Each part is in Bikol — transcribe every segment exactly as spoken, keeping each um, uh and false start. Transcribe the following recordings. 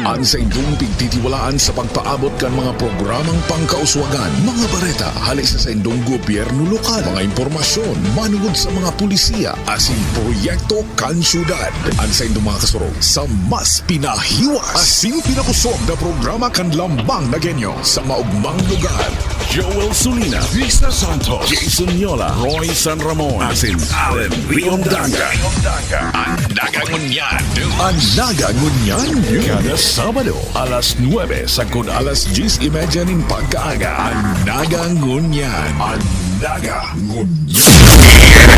An saindong pigtitiwalaan sa pagpaabot kan mga programang pangkauswagan, mga bareta hali sa saindong gobyerno lokal, mga impormasyon manungod sa mga pulisiya, asin proyekto kan syudad. An saindong mga kasurog sa mas pinahiwas asin pinakosog na programa kan Lambang na Genyo sa maugmang lugar. Joel Sulina, Risa Santos, Jason Yola, Roy San Ramon, asin Allen Riondanga. An Naga Ngunyan. An Naga Ngunyan. Kada Sabado, alas nuebe sagkod alas diyes y media nin pagkaaga. An Naga Ngunyan. An Naga Ngunyan.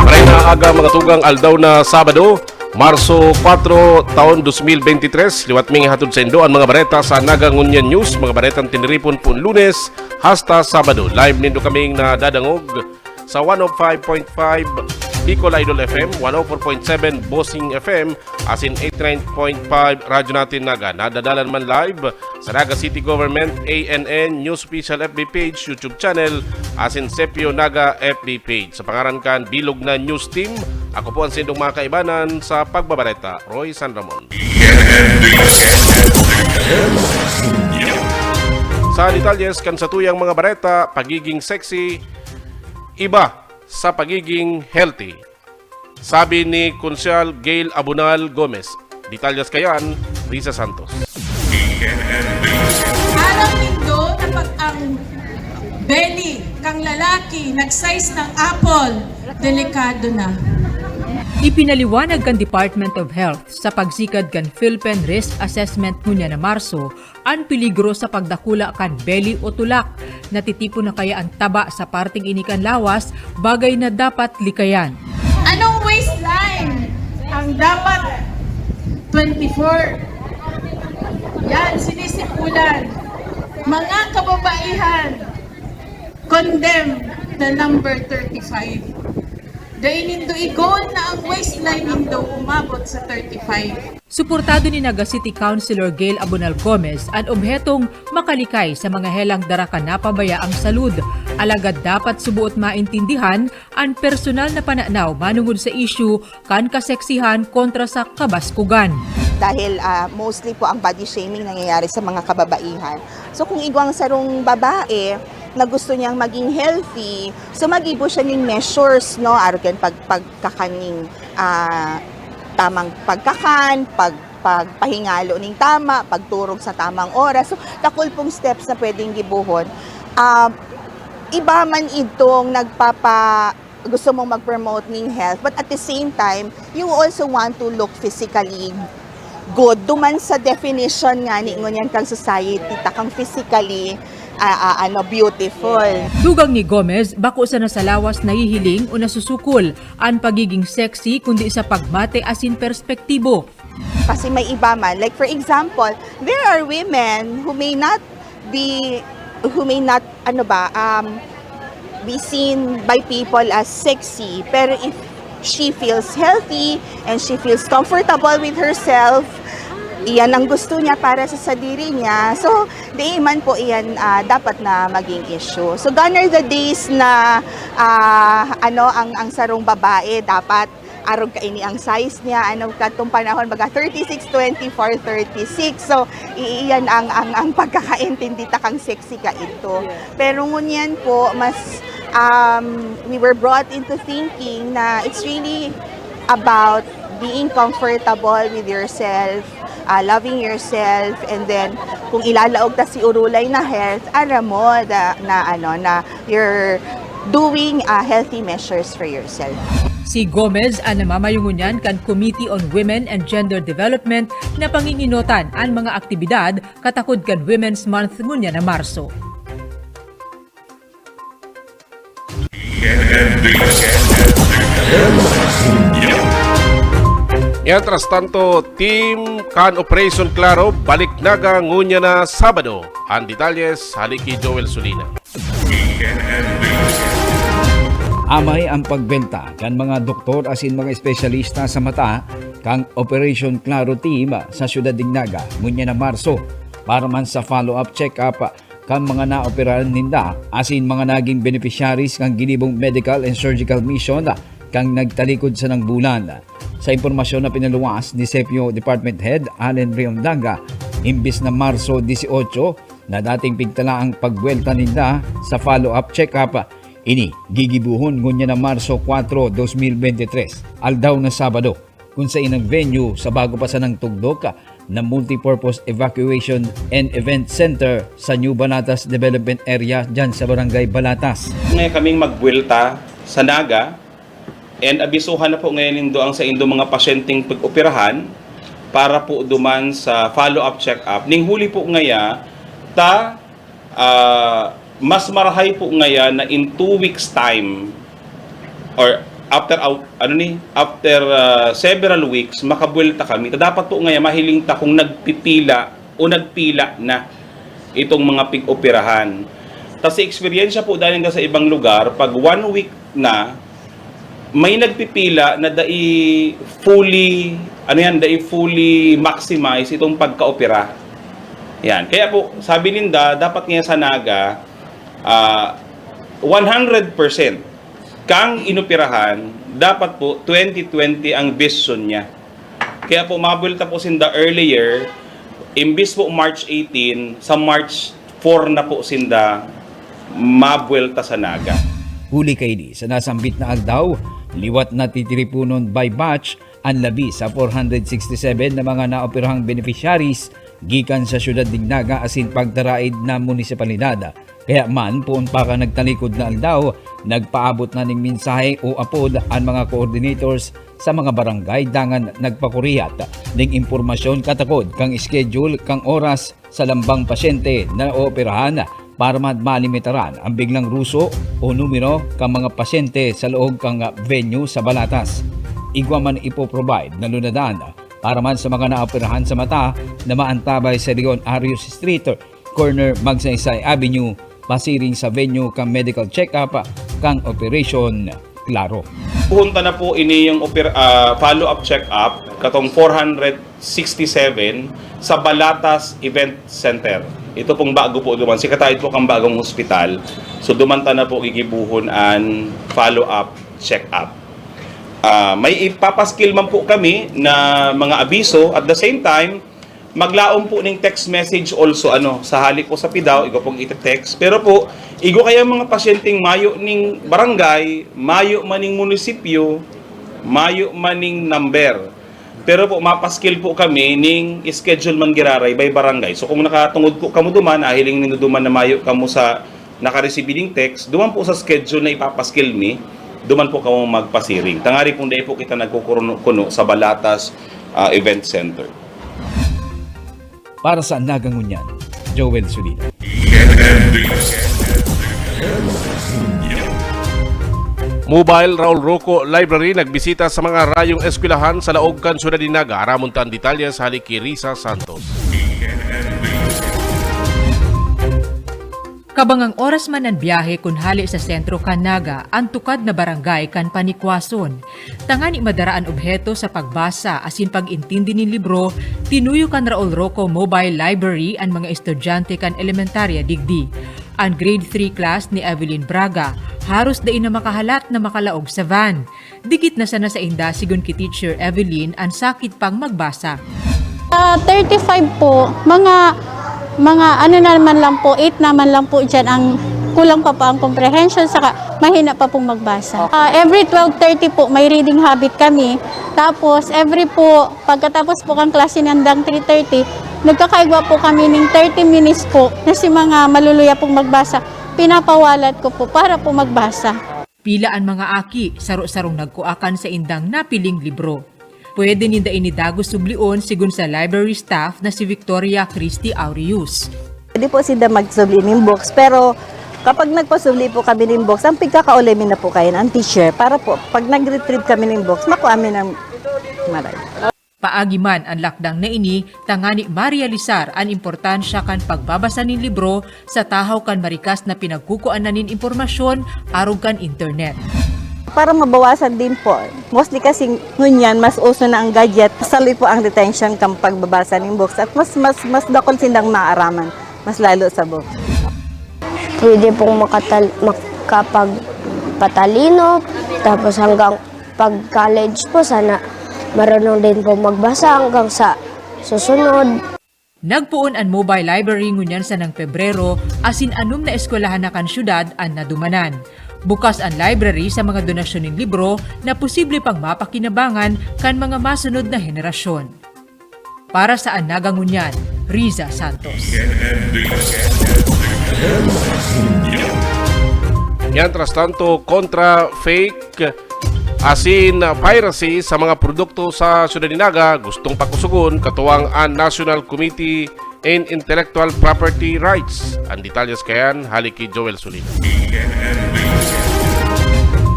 Maray na aga, mga tugang, aldaw na Sabado, Marso kuwatro, taon dos mil bente tres. Liwat ming hatod saindo an mga bareta sa Naga Ngunyan News, mga baretang tiniripon pon Lunes hasta Sabado. Live nindo kaming nadadangog sa one oh five point five Bicol Idol F M, one oh four point seven Bossing F M, asin eighty-nine point five Radyo Natin Naga. Nadadalan man live sa Naga City Government, A N N, News Official F B page, YouTube channel, asin Sepio Naga F B page. Sa pangaran kan bilog na news team, ako po an saindong mga kaibanan sa pagbabareta, Roy San Ramon. Sa detalyes kan satuyang mga bareta, pagiging sexy, iba sa pagiging healthy. Sabi ni Konsehal Gail Abonal Gomez. Detalyes kayan, Risa Santos. Aram nindo na pag ang belly kang lalaki nag-size ng apple, delikado na. Ipinaliwanag kan Department of Health sa pagsikad kan PhilPHEN Risk Assessment ngunyan na Marso an peligro sa pagdakula kan belly o tulak. Natitipon na kaya an taba sa parteng ini kan lawas, bagay na dapat likayan. Anong waistline ang dapat twenty-four? Yan, sinisipulan. Mga kababaihan, condemn the number thirty-five. Dai nindo i-goal na ang waistline nindo umabot sa thirty-five. Suportado ni Naga City Councilor Gail Abonal Gomez an obhetong makalikay sa mga helang dara kan napabayaang salud. Alagad dapat suboot maintindihan an personal na pananaw manungod sa isyu kan kaseksihan kontra sa kabaskugan. Dahil ah, mostly po ang body shaming nangyayari sa mga kababaihan. So kung igwang sarong babae na gusto niyang maging healthy, so magibo siya ning measures, no? Arog yan pag, pagkakaning ah, tamang pagkakan, pag, pagpahingalo ning tama, pagturog sa tamang oras. So, dakul pong steps na pwedeng gibohon. Ah, iba man itong nagpapa gusto mong mag-promote ning health, but at the same time, you also want to look physically good. Duman sa definition nga ni ngunyan kang society, takang physically ah, ah, ano, beautiful. Dugang ni Gomez, bako sana sa lawas nahihiling o nasusukol an pagiging sexy, kundi sa pagmate asin perspektibo. Kasi may iba man. Like for example, there are women who may not be, who may not, ano ba, um, be seen by people as sexy. Pero if she feels healthy and she feels comfortable with herself, iyan ang gusto niya para sa sadiri niya. So, di man po iyan ah, dapat na maging issue. So, gone are the days na ah, ano ang ang sarong babae dapat arog kaini ang size niya, ano, katong panahon baga thirty-six, twenty-four, thirty-six. So, i- iyan ang ang ang pagkakaintindi ta kang sexy ka ito. Pero ngunyan po, mas um, we were brought into thinking na it's really about being comfortable with yourself, uh, loving yourself, and then kung ilalaog ta si urulay na health, aram mo na, na ano na you're doing uh, healthy measures for yourself. Si Gomez an namamayo ngunyan kan Committee on Women and Gender Development na panginginotan an mga aktibidad katakod kan Women's Month ngunyan na Marso. Mientras tanto, team kan Operation Klaro balik Naga ngunyan na Sabado. Ang detalyes hali ki Joel Sulina. Amay ang pagbenta kan mga doktor asin mga espesyalista sa mata kan Operation Klaro Team sa Siyudad nin Naga ngunyan na Marso para man sa follow-up check-up kan mga naoperaran ninda asin mga nagin beneficiaries kan ginibong medical and surgical mission kan nagtalikod sanang bulan. Sa impormasyon na pinaluwas ni Sepio Department Head Allen Riondaga, imbis na Marso dieciocho na dating pigtala ang pagbuwelta ninda sa follow-up check-up, ini gigibohon ngunyan na Marso kuwatro, dos mil bente tres, aldaw na Sabado, kun sain ang venue sa bago pa sanang tugdok na Multipurpose Evacuation and Event Center sa New Balatas Development Area, dyan sa Barangay Balatas. Ngayon kaming magbuwelta sa Naga, and abisuhan na po ngayon nindo ang saindong mga pasyenteng pag-operahan para po duman sa follow-up check-up. Ning huli po ngaya, ta, ah, mas marahay po ngaya na in two weeks time, or after out, ano ni, after, ah, several weeks, makabuwelta kami. Ta dapat po ngaya mahiling ta kung nagpipila o nagpila na itong mga pig-operahan. Tas sa eksperyensya po dahil nga sa ibang lugar, pag one week na, may nagpipila na dai fully, ano yan, dai fully maximize itong pagkaopera. Yan. Kaya po, sabi ninda, dapat nga sa Naga, ah, one hundred percent kang inoperahan, dapat po twenty twenty ang vision niya. Kaya po, mabuwelta po sinda earlier, imbis po March eighteen, sa March four na po sinda mabuwelta sa Naga. Huli kaini, sa nasambit na aldaw, liwat na titiriponon by batch an labi sa four hundred sixty-seven na mga naoperahang beneficiaries gikan sa siyudad nin Naga asin pagtaraid na munisipalidad. Kaya man, poon pa kan nagtalikod na aldaw, nagpaabot na nin mensahe o apod an mga coordinators sa mga barangay dangan nagpakuriyat nin impormasyon katakod kan schedule kan oras sa lambang pasyente na ooperahan para ma-, malimitaran an biglang ruso o numero kan mga pasyente sa laog kan venue sa Balatas. Igwa man ipo-provide na lunadan para man sa mga naoperahan sa mata na maantabay sa Leon Arius Street, corner Magsaysay Avenue, pasiring sa venue kan medical check-up kan Operation Klaro. Punta na po ini yung oper-, ah, follow-up check-up, katong four hundred sixty-seven sa Balatas Event Center. Ito pong bago po duman, sikataid po kang bagong hospital. So, duman ta na po gigibuhon an follow-up check-up. Ah, may ipapaskil man po kami na mga abiso. At the same time, maglaom po ning text message also, ano, sa hali po sa pidaw, igwa pong ite-text. Pero po, igwa kaya mga pasyenteng mayo ning barangay, mayo man ning munisipyo, mayo man ning number. Pero po, mapaskil po kami ning schedule man giraray by barangay. So, kung nakatungod po kamo duman, nahiling nindo duman na mayo kamo sa nakareceive ning text, duman po sa schedule na ipapaskil mi, duman po kamo magpasiring. Tangari pong dai po kita nagkukuno-kuno sa Balatas, ah, Event Center. Para sa Naga Ngunyan, Joel Solino. Mobile Raul Roco Library nagbisita sa mga rayong eskwelahan sa laog kan syudad nin Naga. Aramon ta an detalye sa hali ki Risa Santos. Kabangang oras man an biyahe kun hale sa sentro kan Naga, an tukad na barangay kan Panikwason. Tangani madara an obheto sa pagbasa asin pag-intindi nin libro, tinuyo kan Raul Roco Mobile Library an mga estudyante kan elementarya digdi. An grade three class ni Evelyn Braga, haros dai na makahalat na makalaog sa van. Dikit na sana sainda, sigon ki Teacher Evelyn, an sakit pang magbasa. Ah, thirty-five po, mga, mga ano naman lang po, eight naman lang po dyan ang kulang pa po ang comprehension, saka mahina pa pong magbasa. Ah, every twelve thirty po, may reading habit kami. Tapos, every po, pagkatapos po kang klase nandang three thirty, nagkakaigwa po kami ning thirty minutes po na si mga maluluya pong magbasa, pinapawalat ko po para po magbasa. Pila an mga aki, saro-sarong nagkua kan saindang napiling libro. Pwede ninda ini dagos sublion, sigon sa library staff na si Victoria Christy Aureus. Pwede po sinda magsubli nin books, pero kapag nagpasubli po kami nin books, ang pigkakaulay mi na po kayan ang teacher para po pag nag-retrieve kami nin books, makua mi ng maray. Paagi man an lakdang na ini tangani marealisar an importansya kan pagbabasa nin libro sa tahaw kan marikas na pinagkukuanan nin impormasyon arog kan internet. Para mabawasan din po, mostly kasi ngunyan mas uso na ang gadget, saloy po ang retention kan pagbabasa nin books at mas, mas, mas dakul sindang maaraman, mas lalo sa books. Pwede pong makatal-, makapagpatalino, tapos hanggang pag college po sana, Marunong din po magbasa hanggang sa susunod. Nagpoon an mobile library ngunyan sanang Pebrero, asin anom na eskwelahan na kan syudad an nadumanan. Bukas an library sa mga donasyon nin libro na posible pang mapakinabangan kan mga masunod na henerasyon. Para sa An Naga Ngunyan, Riza Santos. Mientras tanto, kontra fake asin piracy sa mga produkto sa Syudad ni Naga, gustong pakusugon katuwang an National Committee in Intellectual Property Rights. Ang detalyes kayan, hali ki Joel Solina.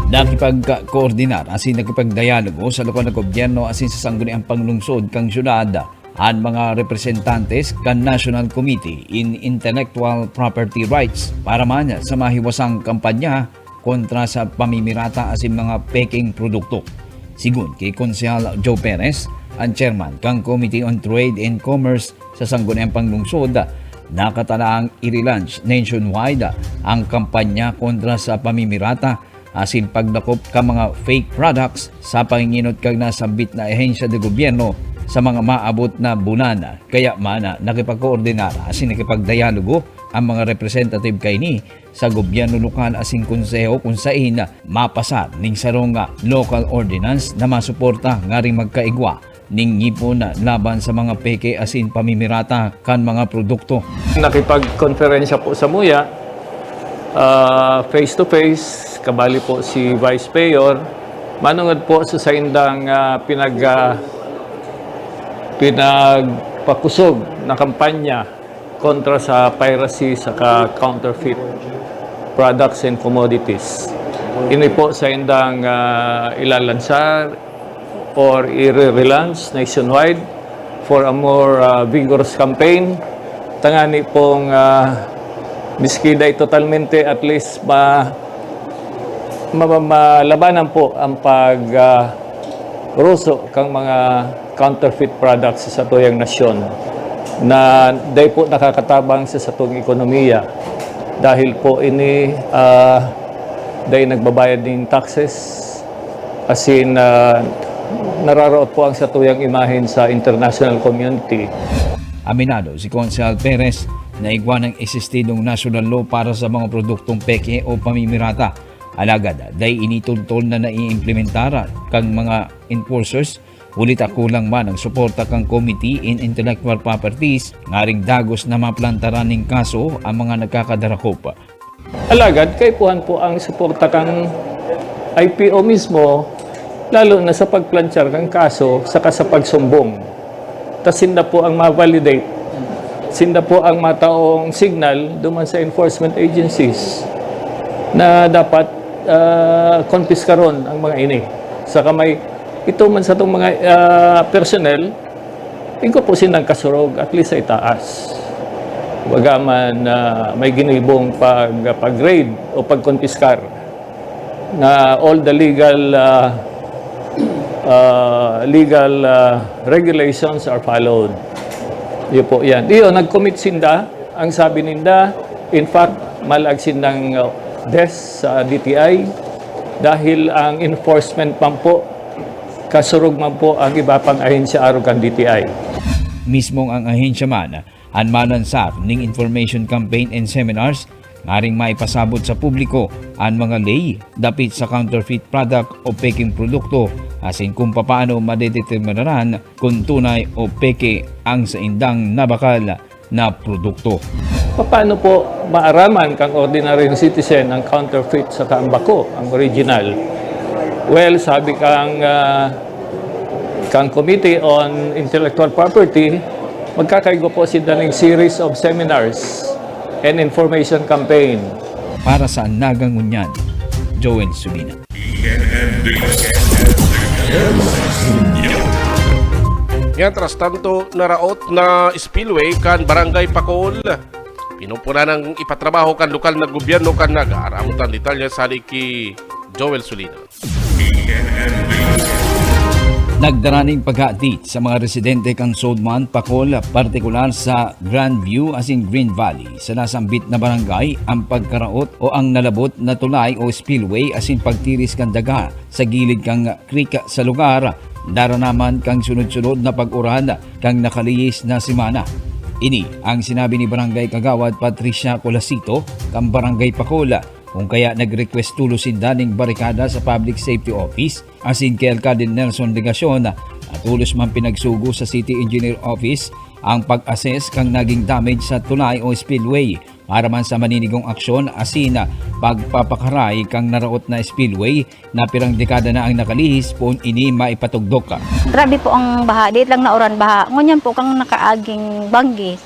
Nakipagkoordinar asin nakipagdialogo sa lokal na gobyerno asin sa sangguniang panglungsod kan syudad an mga representantes kan National Committee in Intellectual Property Rights para man sa mahiwasang kampanya kontra sa pamimirata asin mga peking produkto. Sigon ki Konsehal Joe Perez, an chairman kan Committee on Trade and Commerce sa sangguniang panglungsod, nakatalaang i-relaunch nationwide ang kampanya kontra sa pamimirata asin pagdakop kan mga fake products sa panginginot kan nasambit na ahensya de gobyerno sa mga maabot na bulan. Kaya man, nakipagkoordinar asin nakipagdialogo ang mga representative kaini sa gobyerno lokal asin konseho kun saen mapasar ning sarong local ordinance na masuporta ngaring magkaigwa ning ngipon laban sa mga peke asin pamimirata kan mga produkto. Nakipagkonferensya po sa muya, ah, face to face, kabali po si Vice Mayor, manungod po sa saindang, ah, pinag, ah, pinagpakusog na kampanya kontra sa piracy saka counterfeit products and commodities. Ini po saindang, ah, ilalansar or i-relaunch nationwide for a more, ah, vigorous campaign. Tangani pong, ah, miski dai totalmente, at least ma-, ma-, malabanan po ang pag, ah, ruso kang mga counterfeit products sa satuyang nasyon na dai po nakakatabang sa satong ekonomiya dahil po ini, ah, dai nagbabayad ning taxes, asin, ah, nararaot po ang satuyang imahen sa international community. Aminado si Konsehal Perez na igwa ng existidong national law para sa mga produktong peke o pamimirata. Alagad dai ini toltol na naiimplementar kan mga enforcers, huli ta kulang man ang suporta kan Committee in Intellectual Properties, ngaring dagos na maplantaran ning kaso ang mga nagkakadarakop. Alagad kaipuhan po ang suporta kan I P O mismo, lalo na sa pagplanchar kan kaso saka sa pagsumbong. Ta sinda po ang ma-validate, sinda po ang mataong signal duman sa enforcement agencies na dapat, ah, konpiskaron ang mga ini. Saka may ito man satong mga, ah, personnel, igwa po sindang kasurog, at least sa itaas. Baga man, ah, may ginibong pag, pag-raid o pagkonpiskar na all the legal, ah, ah, legal, ah, regulations are followed. Iyo po yan. Iyo, nag-commit sinda. Ang sabi ninda, in fact, malag sindang, ah, desk sa D T I dahil ang enforcement man po, kasurog man po ang iba pang ahensya arog kan D T I. Mismong ang ahensya man an manlansar ning information campaign and seminars ngaring maipasabot sa publiko an mga ley dapit sa counterfeit product o peking produkto, asin kung papaano madedeterminaran kung tunay o peke ang saindang nabakal na produkto. Paano po maaraman kang ordinaryong citizen ang counterfeit saka ang bako, ang original? Well, sabi kang, ah, kang Committee on Intellectual Property, magkakaigwa po sinda ning series of seminars and information campaign. Para sa Naga Ngunyan, Joel Sulina. Mientras tanto, naraot na spillway kan Barangay Pakol. Pinupunan ng ipatrabaho kan lokal na gobyerno kan Naga. Aramot ang detalye sa hali ki Joel Sulina. Nagdara ning paghadit sa mga residente kan Sodman, Pakol, partikular sa Grandview asin Green Valley, sa nasambit na barangay, ang pagkaraot o ang nalabot na tulay o spillway asin pagtiris kan daga sa gilid kan creek sa lugar. daranaman kan sunod-sunod na pag-uran kan nakalihis na semana. Ini ang sinabi ni Barangay Kagawad Patricia Colasito kan Barangay Pacol, kun kaya nag-request tolos sinda nin barikada sa Public Safety Office asin ki Alcalde Nelson Legacion, at tolos man pinagsugo sa City Engineer Office ang pag-assess kan naging damage sa tulay o spillway para man sa maninigong aksyon asin pagpapakaray kan naraot na spillway na pirang dekada na ang nakalihis poon ini maipatugdok. Grabe po ang baha, diit lang na uran baha. Ngunyan po kang nakaaging banggi,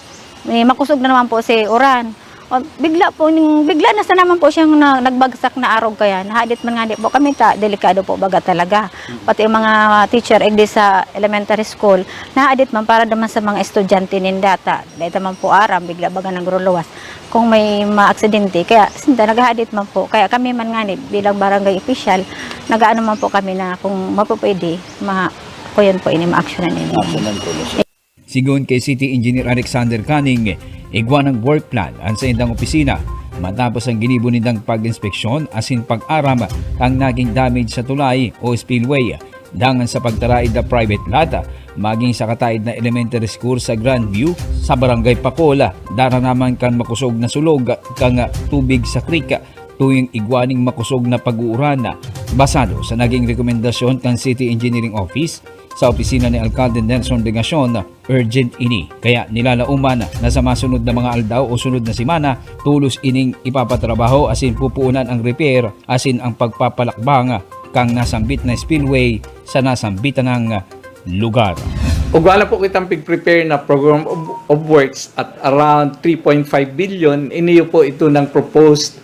eh, makosog na naman po si uran. O, bigla po, ning, bigla na sa naman po siyang na, nagbagsak na arog kaya. Nahadit man nga di po kami ta, delikado po baga talaga. Pati yung mga teacher, igdi sa elementary school, nahadit man para naman sa mga estudyante ninda ta. Dahil naman po aram, bigla baga nagruluwas. Kung may maaksidente, kaya sinda naghahadit man po. Kaya kami man nga ni, bilang barangay official, nag-aano man po kami na kung mapupwede, ma, kuyan po ini, maaksyonan ini. Aksyonan po na siya. Sigon kay City Engineer Alexander Canning, igwa ng work plan an saindang opisina matapos ang ginibo nindang pag-inspeksyon asin pag-aram kan naging damage sa tulay o spillway, dangan sa pagtaraid na private lot, maging sa kataid na elementary school sa Grandview, sa Barangay Pacol, daranaman kan makosog na sulog kan tubig sa creek, tuyong igwa ning makosog na pag-uuran. Basado sa naging rekomendasyon kan City Engineering Office, sa opisina ni Alcalde Nelson Legacion, urgent ini. Kaya nilalaoman na sa masunod na mga aldaw o sunod na semana, tolos ining ipapatrabaho asin pupuunan ang repair asin ang pagpapalakbang kan nasambit na spillway sa nasambitan nang lugar. Ugwa na po kitang pig-prepare na program of, of works at around three point five billion. Iniyo po ito ng proposed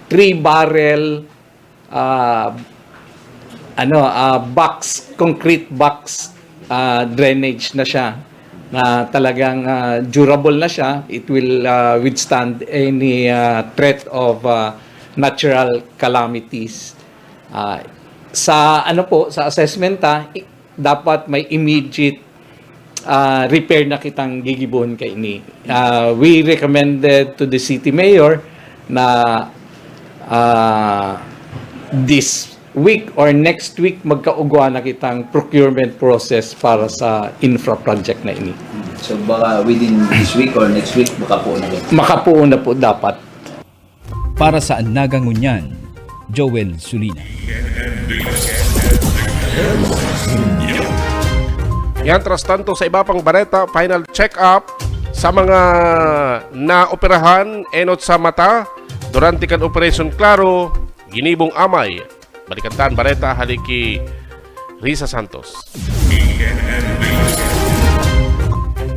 three barrel, ah, ano, ah, box, concrete box, ah, drainage na siya, na talagang, ah, durable na siya. It will, ah, withstand any, ah, threat of, ah, natural calamities. Ah, sa ano po, sa assessment ta, i-, dapat may immediate, ah, repair na kitang gigibohon kaini. Ah, we recommended to the city mayor na, ah, this week or next week magkaugwa na kitang procurement process para sa infra project na ini. So baka within this week or next week makapuo na rin? Makapuo na po dapat. Para sa Naga Ngunyan, Joel Sulina. Yan, tras tanto, sa iba pang bareta, final check-up sa mga naoperahan enot sa mata durante kan Operation Klaro, ginibong amay. Balikan ta an bareta hali ki Risa Santos.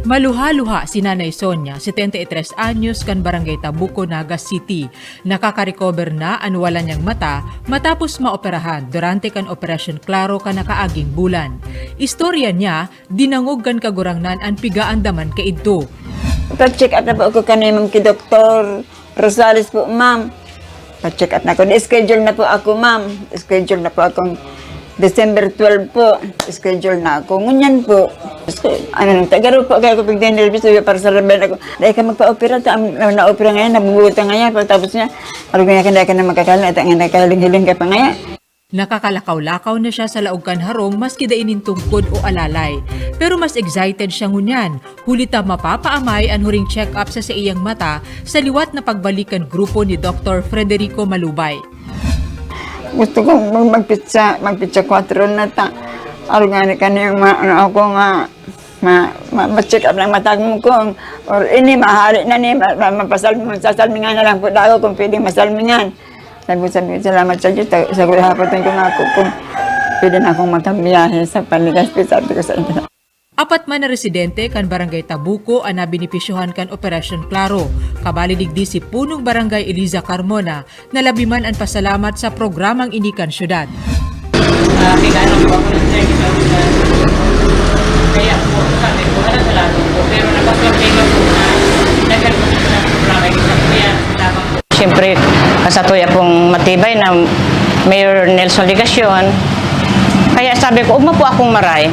Maluha-luha si Nanay Sonia, setenta y tres anyos, kan Barangay Tabuco, Naga City. Nakaka-recover na an wala niyang mata matapos maoperahan durante kan Operasyon Klaro kan nakaaging bulan. Istorya niya, dinangog kan Kagurangnan an pigaandaman kaidto. Pa-check up na po ako kanay, ma'am, ki Doktor Rosales po, ma'am. Pa-check up na ako. Di-schedule na po ako, ma'am. Schedule na po akong December twelve po. Schedule na ako. Ngunyan po. Ano nang tagaro po, kaya ko pigdinilbis, sabi para sa laban ako. Dahil ka magpa-opera, ta, ang, ang na-opera ngayon, nabubuta ngayon. Pagtapos niya, ano kaya ka, dahil ka na magkakalat, ang nakahiling-hiling ka pa ngayon. Nakakalakaw-lakaw na siya sa laog kan harong maski dai nin tungkod o alalay. Pero mas excited siya ngunyan, huli ta mapapaamay an huring check-up sa saiyang mata sa liwat na pagbalik kan grupo ni Doktor Frederico Malubay. Gusto ko mag-, magpitsa, magpitsa kwatro na ta. Aro nga ni kaniyang ma-, ano ako nga, ma-, ma-, ma-check up ng mata mo kung, or ini, mahali na ni, ma-, ma-, mapasal-, masasalmingan na lang po daw kung pwedeng masalmingan. Sabi ko, sabi ko, "Salamat sa Diyos, sa gulahapon ko nga ako kung pwede na akong makabiyahe sa Paligaspi," sabi ko sa inyo. Apat man na residente kan Barangay Tabuco an nabenepisyohan kan Operasyon Klaro. Kabali digdi si Punong Barangay Eliza Carmona, na labi man an pasalamat sa programang ini kan syudad. Ah, may ano po ako ng thirty thousand. Kaya po, sabi ko, "Hala, salamat po." Pero nagkaproblema po na nagkaroon na po ng problema yung sakyan. Lamang po. Siyempre, kasatoy akong matibay na Mayor Nelson Legacion. Kaya sabi ko, "Ugma po akong maray."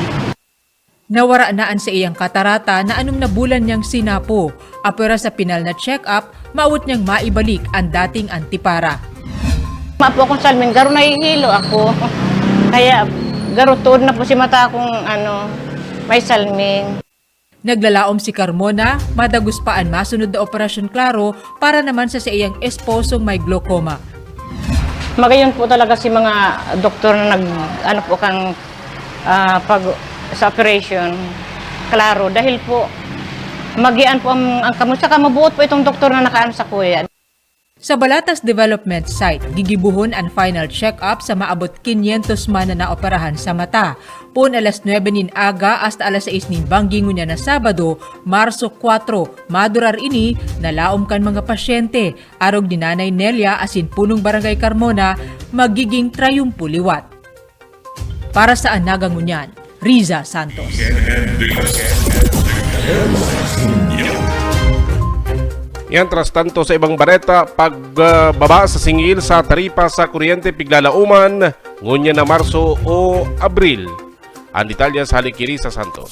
Nawara na an saiyang katarata na anom na bulan niyang sinapo. Apwera sa pinal na check-up, maawot niyang maibalik an dating antipara. Mapo akong salming, garo nahihilo ako. Kaya, Garo tuod na po si mata kung ano, may salming. Naglalaom si Carmona, madagos pa an masunod na operasyon, klaro, para naman sa saiyang esposong may glaucoma. Magayon po talaga si mga doktor na nag, ano po, kang, ah, pag, sa operation. Klaro, dahil po, magian po ang, ang kamo, saka mabuot po itong doktor na nakaano sa kuya. Sa Balatas Development Site, gigibohon an final check-up sa maabot quinientos man na naoperahan sa mata. Poon alas nuebe nin aga hasta alas sais nin banggi ngunyan na Sabado, Marso kwatro, madurar ini, nalaom kan mga pasyente, arog ni Nanay Nelia asin punong Barangay Carmona, magiging trayumpo liwat. Para sa Anaga ngunyan, Riza Santos. Mientras tanto, sa ibang bareta, pagbaba sa singil sa taripa sa kuryente piglalauman, ngunyan na Marso o Abril. Ang detalye sa Halikiri sa Santos.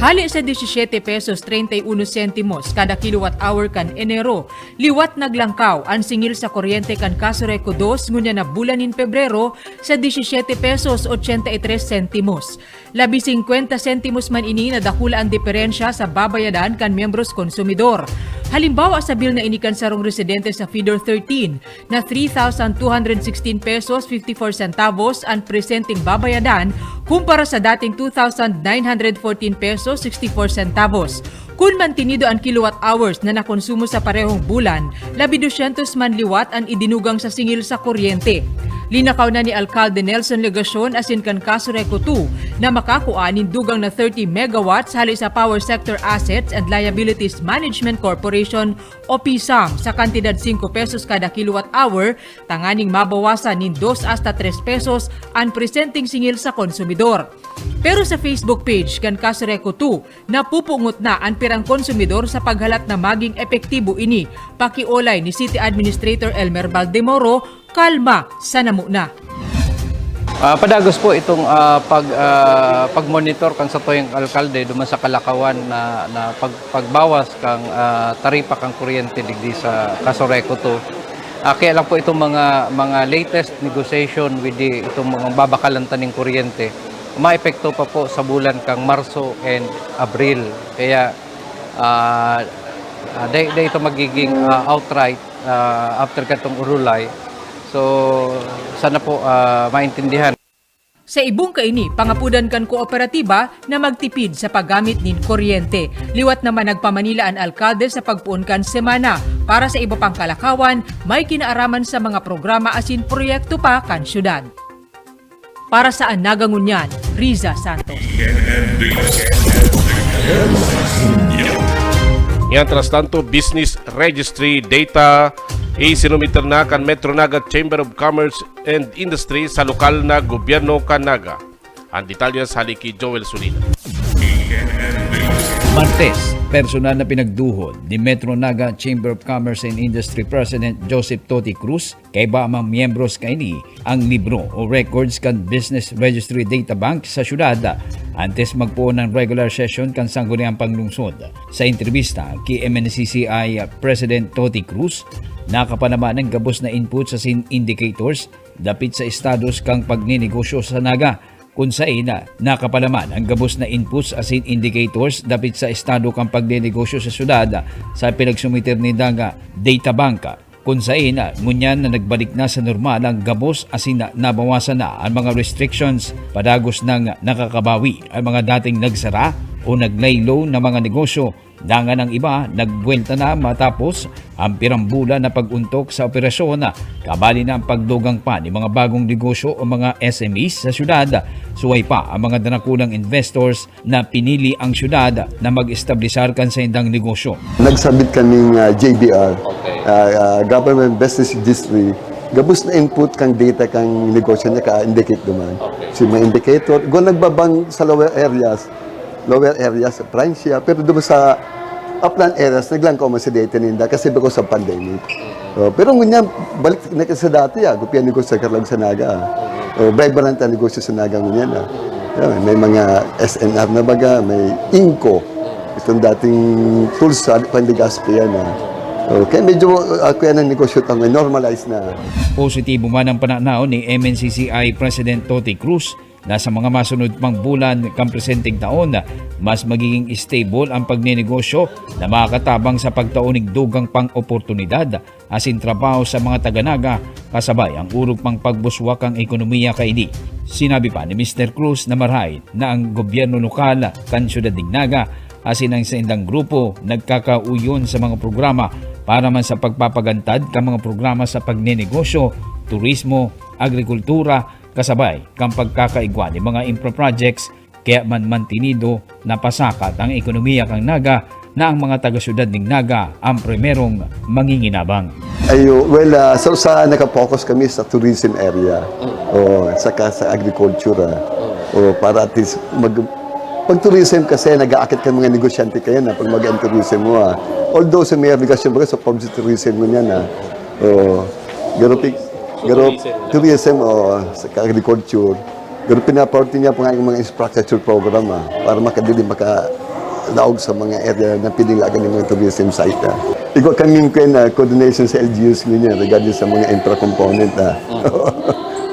Hali sa diecisiete pesos treinta y uno sentimos kada kilowatt hour kan Enero, liwat naglangkaw an singil sa kuryente kan Casureco dos ngunyan na bulan nin Pebrero sa diecisiete pesos ochenta y tres sentimos. Labi singkwenta sentimos man ini na dakula an diferensya sa babayadan kan miyembros konsumidor. Halimbawa, sa bill na ini kan sarong residente sa Feeder thirteen na three thousand two hundred sixteen pesos fifty-four centavos an presenteng babayadan kumpara sa dating two thousand nine hundred fourteen pesos sixty-four centavos. Kun mantinido an kilowatt hours na nakonsumo sa parehong bulan, labi dosyentos man liwat an idinugang sa singil sa kuryente. Linakaw na ni Alkalde Nelson Legacion asin kan Casureco two na makakua nin dugang na thirty megawatts hali sa Power Sector Assets and Liabilities Management Corporation o PSAM sa kantidad singko pesos kada kilowatt hour, tanganing mabawasan nin dos hasta tres pesos an presenteng singil sa konsumidor. Pero sa Facebook page kan Casureco two, napupungot na an pirang konsumidor sa paghalat na maging epektibo ini. Pakiolay ni City Administrator Elmer Baldemoro, kalma sana muna. Ah, padagos po itong, ah, pag, ah, pag-monitor kan satuyang alkalde duman sa kalakawan na, na pag-, pagbawas kan, ah, taripa kan kuryente digdi sa Casureco two. Ah, kaya lang po itong mga, mga latest negotiation with the, itong mga babakalan ta nin kuryente, maepekto pa po sa bulan kan Marso and Abril. Kaya, ah, ah, dai, dai ito magiging, ah, outright, ah, after katong Urulay. So, sana po, ah, maintindihan. Sa ibong kaini, pangapodan kan kooperatiba na magtipid sa paggamit nin kuryente. Liwat naman nagpamanila an alkalde sa pagpoon kan semana. Para sa iba pang kalakawan, may kinaaraman sa mga programa asin proyekto pa kan syudad. Para sa Anaga ngunyan, Riza Santos. Mientras tanto, business registry data isinumiter na kan Metro Naga Chamber of Commerce and Industry sa lokal na gobyerno kan Naga. Ang detalye sa hali ki Joel Sulina. Martes, personal na pinagduhod ni Metro Naga Chamber of Commerce and Industry President Joseph Toti Cruz kaiba mga miyembros kaini ang libro o records kan Business Registry Data Bank sa syudad antes magpoon ng regular session kan Sangguniang Panglungsod. Sa entrebista ki M N C C I President Toti Cruz, nakapanaman ang gabos na inputs asin indicators dapit sa estados kan pagnenegosyo sa Naga, kun saen nakapanaman ang gabos na inputs asin indicators dapit sa estado kan pagnenegosyo sa syudad sa pinagsumiter nindang data bank, kun saen ngunyan na nagbalik na sa normal ang gabos asin nabawasan na ang mga restrictions. Padagos nang nakakabawi ang mga dating nagsara o naglaylo na mga negosyo. Dangan ang iba, nagbuwelta na matapos ang pirang bulan na pag-ontok sa operasyon, kabali na ang pagdugang pa ni mga bagong negosyo o mga S M Es sa syudad. Suway pa ang mga darakulang investors na pinili ang syudad na mag-establisar kan saindang negosyo. Nagsabit kaming, ah, J B R, Okay. ah, ah, Government Business Registry. Gabos na input kang data kang negosyo niya ka-indicate duman. Okay. Si mga indicator, go nagbabang sa lower areas, lower areas, probinsya, pero duman sa upland areas, naglangkaw man sa data ninda kasi because of pandemic. Oh, pero ngunyan, balik na sa dati, ah, gupya negosyo sa Carlag sa Naga, ah. Oh, vibrant ang negosyo sa Naga ngunyan, ah. Yeah, may mga S N R na baga, may Inco. Itong dating Tulsa, di pa, Legazpi yan, ah. Okay, medyo uh, kaya na negosyo tayo, normalize na. Positibo man ang pananaw ni M N C C I President Toti Cruz na sa mga masunod pang bulan kan presenteng taon, mas magiging stable ang pagnenegosyo na makakatabang sa pagtao nin dugang pang oportunidad asin trabaho sa mga taga-Naga, kasabay ang orog pang pagbuswak kan ekonomiya kaini. Sinabi pa ni Mister Cruz na marahay na ang gobyerno lokal kan siyudad nin Naga asin ang saindang grupo nagkakauyon sa mga programa para man sa pagpapagantad kan mga programa sa pagnenegosyo, turismo, agrikultura, kasabay kan pagkakaigwa nin mga infra projects, kaya man mantinido na pasakat ang ekonomiya kan Naga na ang mga taga-syudad nin Naga ang primerong manginginabang. Ayo, well, ah, so sa nakapokus kami sa tourism area. Oh, saka sa agriculture. Ah. Oh, para at least mag pag tourism kasi nag-aakit ka mga negosyante kayo na pag mag-tourism mo ah. Although sa may irrigation ba sa pag tourism mo niyan ah. Oh, pero pi- pero tourism oh, sa agriculture. Pero pinaparty niya pa nga yung mga infrastructure program ah, para makadili makalaog sa mga area na pinilagan ng mga tourism site ah. Igwa kaming kwen na coordination sa L G Us niya regarding sa mga infra component ah.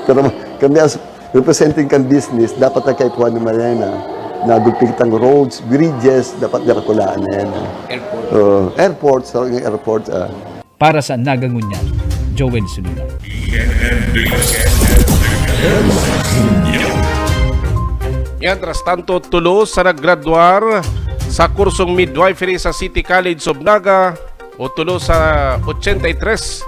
Pero kami as representing kan business, dapat na kaipuhan ni Mariana na gulpi kitang roads, bridges, dapat dira kulaan na yan. ah. Airport. Oh, airport, sorry, airport. ah. Para sa Naga Ngunyan, Joel Sulina. Mientras tanto, tulo sa naggraduar sa kursong midwifery sa City College of Naga o tulo sa ochenta y tres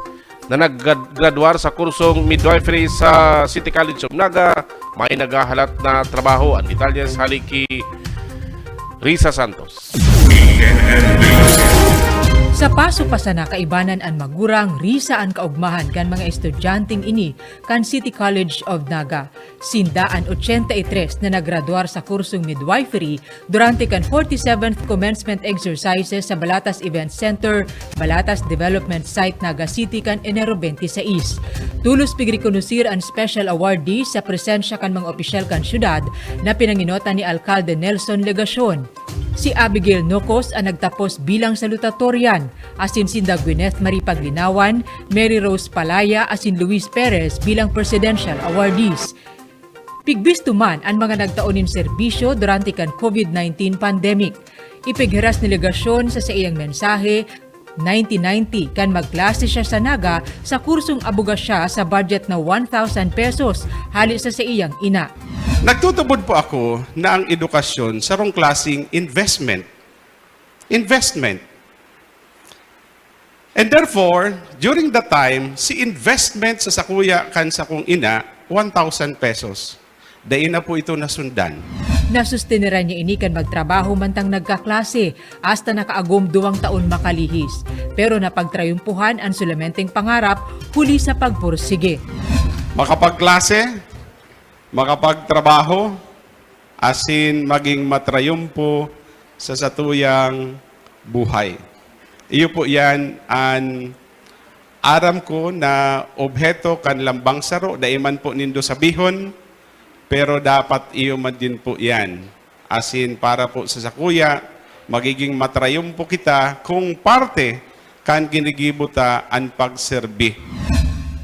na naggraduar sa kursong midwifery sa City College of Naga, may naghahalat na trabaho. Ang detalye sa hali ki Risa Santos. Sa paso pa sana kaibanan an magurang, risa an kaugmahan kan mga estudyanteng ini kan City College of Naga. Sinda an ochenta y tres na naggraduar sa kursong midwifery durante kan forty-seventh commencement exercises sa Balatas Event Center, Balatas Development Site, Naga City kan Enero twenty-six. Tulos pigrekonosir an special awardee sa presensya kan mga opisyal kan syudad na pinanginotan ni Alkalde Nelson Legacion. Si Abigail Nocos an nagtapos bilang salutatorian, asin sinda Gwyneth Marie Paglinawan, Mary Rose Palaya asin Luis Perez bilang presidential awardees. Pigbisto man an mga nagtao nin serbisyo durante kan COVID nineteen pandemic. Ipighiras ni Legacion sa saiyang mensahe, nineteen ninety kan magklase siya sa Naga sa kursong abogasya sa budget na one thousand pesos hali sa saiyang ina. Nagtutubod po ako na ang edukasyon sarong klaseng investment. Investment. And therefore, during that time, si investment sa sakuya kan sakong ina, one thousand pesos. Dai na po ito nasundan. Nasusteneran niya ini kan magtrabaho mantang nagkaklase, hasta nakaagom duwang taon makalihis. Pero napagtrayumpuhan an sulamenteng pangarap huli sa pagpursige. Makapagklase, makapagtrabaho, asin maging matrayumpo sa satuyang buhay. Iyo po yan an aram ko na obheto kan lambang saro, dai man po nindo sabihon, pero dapat iyo man din po yan. Asin para po sa sakuya, magiging matrayumpo kita kung parte kan ginigibo ta an pagserbi.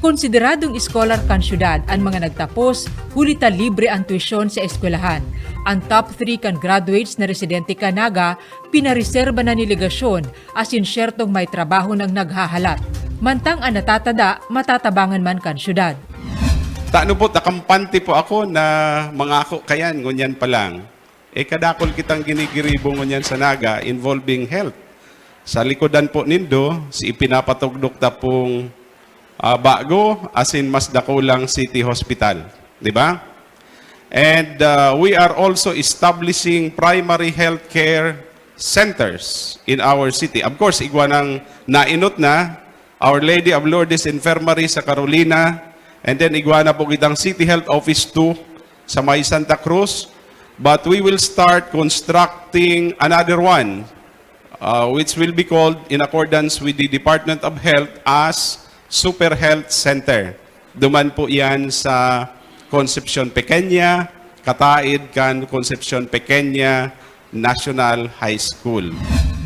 Konsideradong scholar kan syudad an mga nagtapos, huli ta libre an tuition sa eskwelahan. An top three kan graduates na residente kan Naga, pinareserba na ni Legacion, asin syertong may trabaho nang naghahalat. Mantang an natatada, matatabangan man kan syudad. Tano po, takampante po ako na mangako kayan, ngunyan pa lang. Eh, kadakol kitang ginigiribo ngunyan sa Naga involving health. Sa likodan po nindo, si ipinapatugdok ta pong ah, bago asin mas dakulang city hospital, di ba? And uh, we are also establishing primary healthcare centers in our city. Of course, igwa nang nainot na, Our Lady of Lourdes Infirmary sa Carolina, and then igwa na po kitang City Health Office two sa may Santa Cruz. But we will start constructing another one uh, which will be called in accordance with the Department of Health as Super Health Center. Duman po yan sa Concepcion Pequeña, kataid kan Concepcion Pequeña National High School.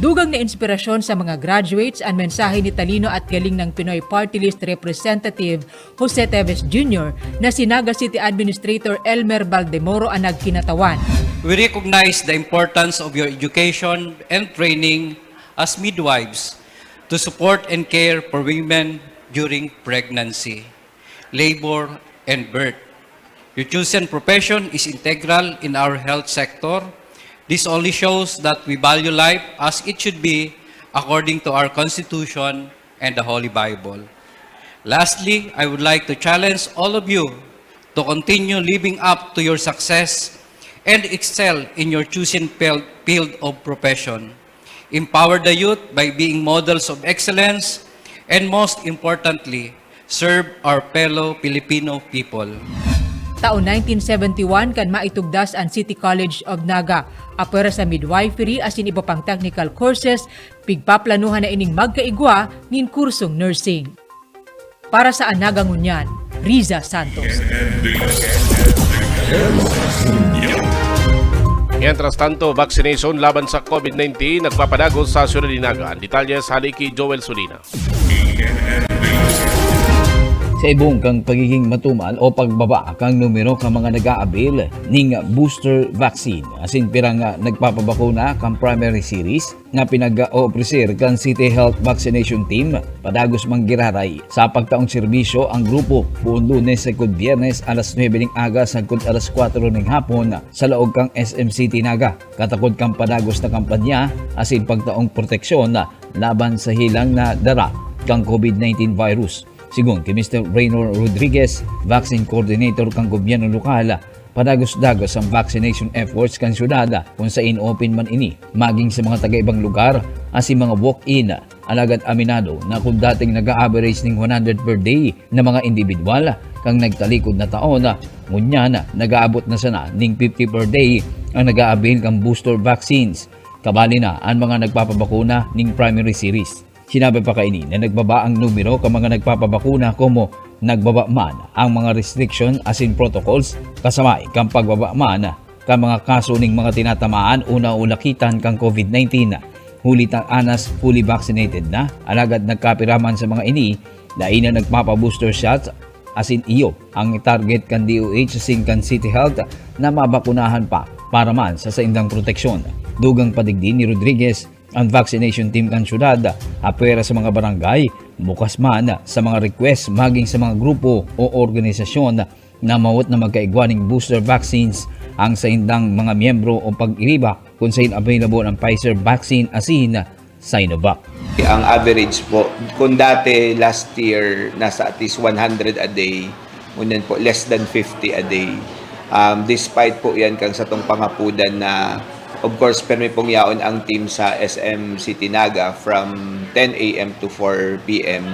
Dugang na inspirasyon sa mga graduates an mensahe ni talino at galing ng Pinoy Party List Representative Jose Teves Junior na si Naga City Administrator Elmer Baldemoro an nagkinatawan. We recognize the importance of your education and training as midwives to support and care for women during pregnancy, labor, and birth. Your chosen profession is integral in our health sector. This only shows that we value life as it should be according to our Constitution and the Holy Bible. Lastly, I would like to challenge all of you to continue living up to your success and excel in your chosen field field of profession. Empower the youth by being models of excellence, and most importantly, serve our fellow Filipino people. Taon nineteen seventy-one kan maitugdas an City College of Naga, apwera sa midwifery asin iba pang technical courses, pigpaplanuhan na ining magkaigwa nin kursong nursing. Para sa An Naga Ngunyan, Riza Santos. Mientras tanto, vaccination laban sa COVID nineteen nagpapadagos sa Ciudad de Naga. Ang detalye sa hali ki Joel Sulina. Sa ibong kan pagiging matumal o pagbaba kan numero kan mga nag-aabil ning booster vaccine, asin pirang nagpapabakuna kan primary series, na pinag-oobrisir kan City Health Vaccination Team, padagos man giraray sa pagtaong serbisyo ang grupo, poon Lunes sagkod Byernes alas nuebe ning aga sagkod alas kwatro ning hapon sa laog kan S M City Naga, katakod kan padagos na kampanya asin pagtaong proteksyon laban sa helang na dara kan COVID nineteen virus. Sigon ki Mister Raynor Rodriguez, vaccine coordinator kan gobyerno lokal, padagos-dagos ang vaccination efforts kan syudad, kun sain open man ini maging sa mga taga-ibang lugar asin mga walk-in. Alagad aminado na kun dating nag-a-average ning one hundred per day na mga indibidwal kan nagtalikod na taon, ngunyan nag-aabot na sana ning fifty per day ang nag-a-avail kan booster vaccines. Kabali na an mga nagpapabakuna ning primary series. Sinabi pa kaini na nagbaba ang numero kan mga nagpapabakuna komo nagbaba man ang mga restriction asin protocols, kasabay kan pagbaba man kan mga kaso ning mga tinatamaan o naulakitan kan COVID nineteen. Huli ta anas fully vaccinated na, alagad nagkapira man sa mga ini, dai na nagpapa-booster shots, asin iyo ang target kan D O H asin kan City Health na mabakunahan pa para man sa saindang proteksyon. Dugang pa digdi ni Rodriguez, ang vaccination team kan syudad, apwera sa mga barangay, bukas man sa mga request maging sa mga grupo o organisasyon na mawot na magkaigwa ning booster vaccines ang saindang mga miyembro o pag-iriba kun sain available ang Pfizer vaccine asin Sinovac. Ang average po, kung dati last year, nasa at least one hundred a day, ngunyan po, less than fifty a day. Um, despite po yan kang satong pangapudan na, of course, permi pong yaon ang team sa S M City Naga from ten a m to four p m.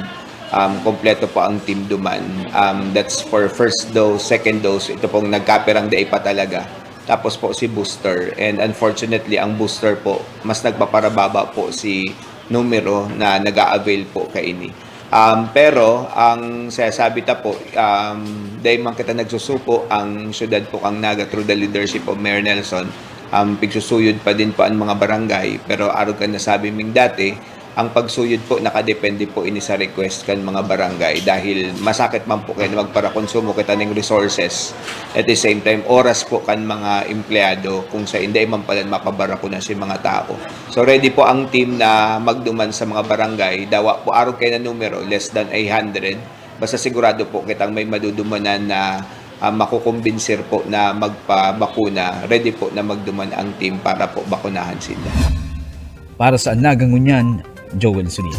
Um, kompleto po ang team duman. Um, that's for first dose, second dose, ito pong nagkapirang day pa talaga. Tapos po si booster. And unfortunately, ang booster po, mas nagpaparababa po si numero na nag-a-avail po kaini. Um, pero ang sasabi ta po, um, dahil man kita nagsusuko, ang syudad po kang Naga through the leadership of Mayor Nelson, um, pigsusuyod pa din po ang mga barangay. Pero arog kan nasabi ming dati, ang pagsuyod po nakadepende po ini sa request kan mga barangay dahil masakit man po kayo na magparakonsumo kita ning resources, at the same time oras po kan mga empleyado kung sa hindi man pala mapabarakuna si mga tao. So ready po ang team na magduman sa mga barangay, dawa po arog kayo na numero, less than a hundred. Basta sigurado po kitang may madudumanan na, ah, makukumbinsir po na magpabakuna, ready po na magduman ang team para po bakunahan sila. Para sa Naga Ngunyan, Joel Sunil.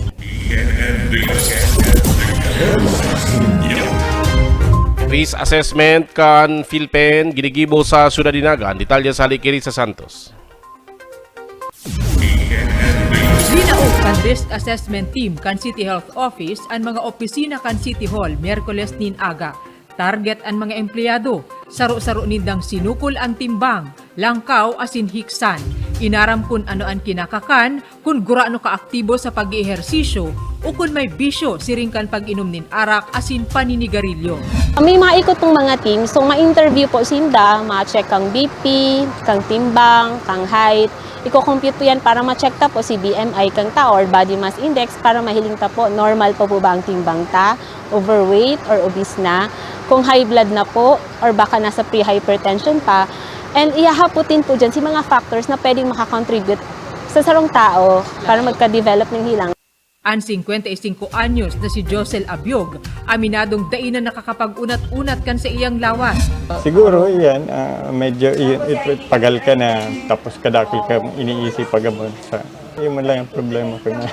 Risk assessment kan PhilPEN ginigibo sa Ciudad de Naga. Ang detalye sa hali ki Risa Santos. Linaog kan Risk Assessment Team kan City Health Office an mga opisina kan City Hall Miyerkules nin aga. Target an mga empleyado. Saro-saro nindang sinukol an timbang, langkaw asin hiksan. Inaram kun ano an kinakakan, kun gurano kaaktibo sa pag-eehersisyo, o kun may bisyo siring kan pag-inom nin arak asin paninigarilyo. May mga ikot pong mga team, so ma-interview po sinda, ma-check kang B P, kang timbang, kang height, Iko-compute po yan para ma-check ta po si B M I kang tao or body mass index para mahiling ta po normal pa po ba ang timbang ta, overweight or obese na, kung high blood na po or baka nasa pre-hypertension pa. And ihahaputin po dyan si mga factors na pwedeng makakontribute sa sarong tao para magka-develop ng hilang. An singkwenta y singko anyos na si Josel Abiog, aminadong dai na nakakapag-unat-unat kan sa iyang lawas. Siguro, yan, ah, medyo iyon, it, pagal ka na, tapos kadakil ka iniisip pag sa yun man lang ang problema ko na.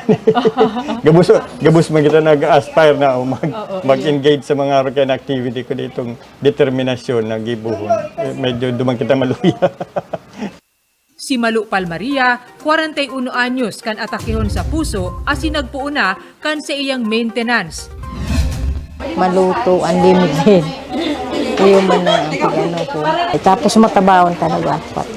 gabos, gabos man kita nag-aspire na o mag, mag-engage sa mga routine activity ko ditong determinasyon na gibuhon. Eh, medyo duman kita maluya. Si Malu Palmaria, kwarenta y uno anyos, kan atakehon sa puso asin nagpoon na kan sa iyang maintenance. Maluto, unlimited. Iyo man na ang pag-ano ko. Eh, tapos matabawon talaga apat.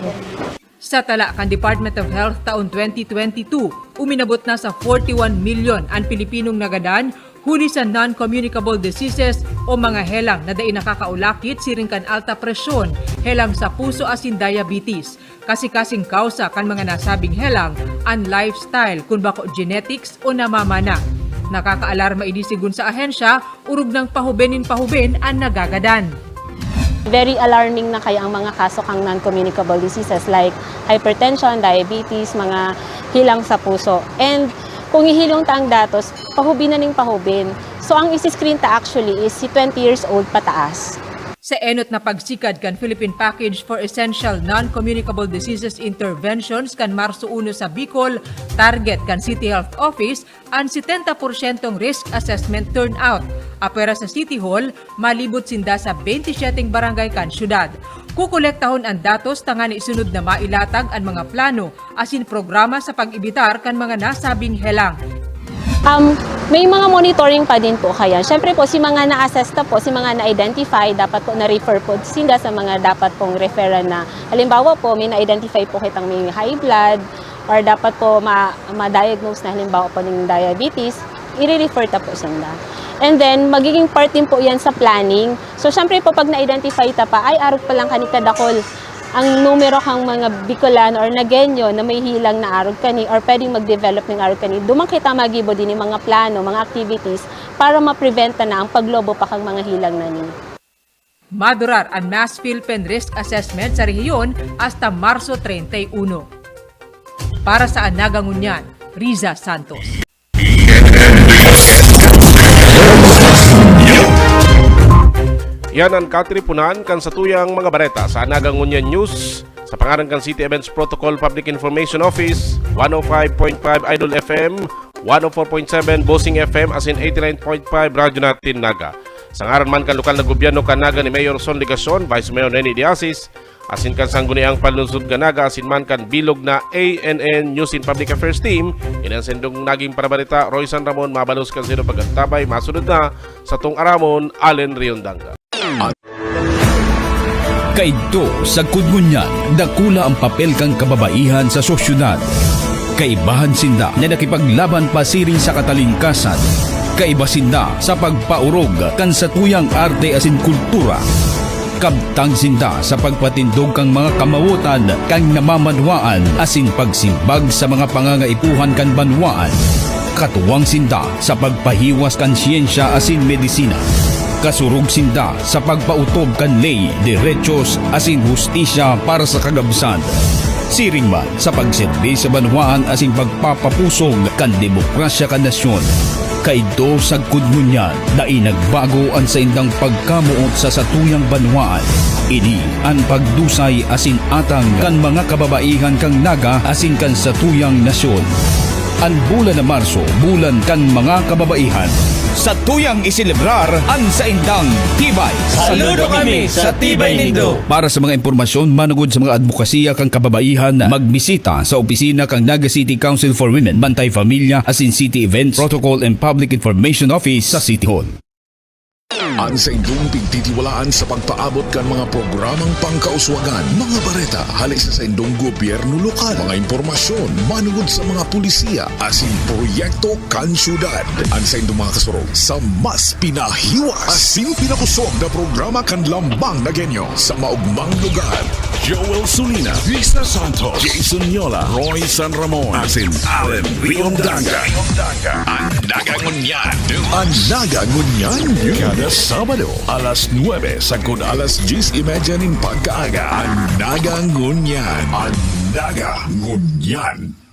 Sa tala kan Department of Health taon twenty twenty-two, uminabot na sa forty-one milyon an Pilipinong nagadan huli sa non-communicable diseases o mga helang na dai nakakaulakit siring kan alta presyon, helang sa puso asin diabetes. Kasi-kasing kausa kan mga nasabing helang an lifestyle, kun bako genetics o namamana. Nakakaalarma ini sigon sa ahensya, orog nang pahuben nin pahuben an nagagadan. Very alarming na kaya ang mga kaso kang non-communicable diseases like hypertension, diabetes, mga hilang sa puso. And kung ihilong ta ang datos, pahubin na ning pahubin. So ang isi-screen ta actually is si twenty years old pataas. Sa enot na pagsikad kan Philippine Package for Essential Non-Communicable Diseases Interventions kan Marso uno sa Bicol, target kan City Health Office an setenta porsyentong risk assessment turnout. Apwera sa City Hall, malibot sinda sa bente syeteng barangay kan syudad. Kukolektahon an datos tanganing isunod na mailatag an mga plano asin programa sa pag-ebitar kan mga nasabing helang. Um, may mga monitoring pa din po kaya. Siyempre po, si mga na-assess na po, si mga na-identify, dapat po na-refer po sila sa mga dapat pong referral na. Halimbawa po, may na-identify po kitang may high blood, or dapat po ma- ma-diagnose na halimbawa po ng diabetes, i-refer ta po sila. And then, magiging part din po yan sa planning. So, syempre po, pag na-identify ta pa, ay, arog pa lang kani kadakol ang numero kang mga Bicolano or Nagueño na may hilang na arog kani or pwedeng mag-develop ng arog kani, duman kita magibo din yung mga plano, mga activities para ma-prevent na ang paglobo pa kang mga hilang na ni. Madurar an Mass PhilPen Risk Assessment sa rehiyon hasta Marso treinta y uno. Para sa Anaga Ngunyan, Riza Santos. Yan ang katipunan kan satuyang mga bareta sa Anaga Ngunyan News. Sa pangaran kan City Events Protocol Public Information Office, one oh five point five Idol F M, one oh four point seven Bossing F M asin eighty-nine point five Radyo Natin Naga. Sa ngaran man kan lokal na gobyerno kan Naga ni Mayor Son Legacion, Vice Mayor Neni Diasis, asin kan Sangguniang Panlungsod kan Naga asin man kan bilog na A N N News and Public Affairs Team, ini an saindong naging parabareta, Roy San Ramon, mabalos kan saindong pag-antabay, masunod na satong aramon, Allen Riondanga. Kaidto, sagkod ngunyan, dakula ang papel kan kababaihan sa sosyedad. Kaibahan sinda na nakipaglaban pasiring sa katalingkasan. Kaiba sinda sa pagpaorog kan satuyang arte asin kultura. Kabtang sinda sa pagpatindog kan mga kamawotan kan namamanwaan asin pagsimbag sa mga pangangaipuhan kan banwaan. Katuwang sinda sa pagpahiwas kan siyensya asin medisina. Kasurog sinda sa pagpaotob kan ley, derechos asin hustisya para sa kagabsan. Siring man sa pagserbi sa banwaan asin pagpapapusog kan demokrasya kan nasyon. Kaidto sagkod ngunyan, dai nagbago an saindang pagkamoot sa satuyang banwaan. Ini an pagdusay asin atang kan mga kababaihan kan Naga asin kan satuyang nasyon. An bulan na Marso, bulan kan mga kababaihan. Satuyang iselebrar an saindang tibay. Saludo kami sa tibay nindo. Para sa mga impormasyon manugod sa mga adbokasiya kan kababaihan, magbisita sa opisina kan Naga City Council for Women, Bantay Familia asin City Events, Protocol and Public Information Office sa City Hall. An saindong pigtitiwalaan sa pagpaabot kan mga programang pangkauswagan, mga bareta hali sa saindong gobyerno lokal, mga impormasyon manungod sa mga polisiya asin proyekto kan syudad. An saindong mga kasurog sa mas pinahiwas asin pinakusog na programa kan Lambang na Genyo sa maugmang lugar. Joel Sulina, Risa Santos, Jason Yola, Roy San Ramon, asin Allen Riondanga. An Naga Ngunyan News. An Naga Ngunyan News. Kada Sabado, alas nuebe sagkod alas dyes y media nin pagkaaga. An Naga Ngunyan. An Naga Ngunyan.